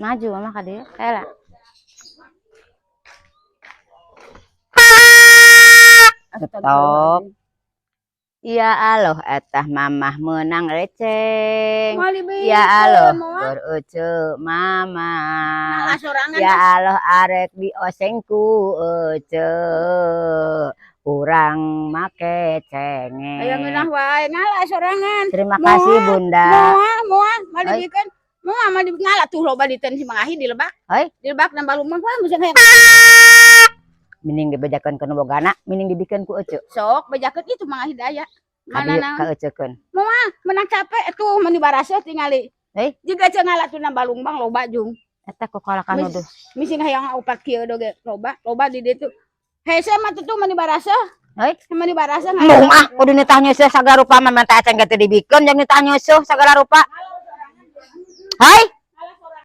Maju mama ka dieu. Kela. Stop. Ya Allah, etah mamah menang receng. Ya Allah, keur ece mama. Ngalah sorangan. Ya Allah, arek dioseng ku ece. Urang make cengeng. Aya ngeunah wae ngalah sorangan. Terima kasih, Bunda. Moal, moal, moal dibikeun. Moal moal di ngalah tuh loba diten si Mang Ahi di lebak. Hei. Di lebak nambah lumang wah bisa hayang. Mending dibejakeun ku nu bogana, mending dibikeun ku ece. Sok bejakeun itu Mang Ahi daya. Mana Ka naon? Ka ecekeun. Moal menang capek tuh meni baraseuh tingali. Hei. Jiga ce ngalah tuh nambah lumbang loba jung. Eta ku kalakan nuduh. Misi hayang opat kieu doge loba, loba di ditu. Hese mah tuh meni baraseuh. Hei. Meni baraseuh. Embung ah, kudu nitah nyeuseureuh sagala rupa mah, menta aceng ge teu dibikeun jeung nitah nyeuseureuh sagala rupa. Hai.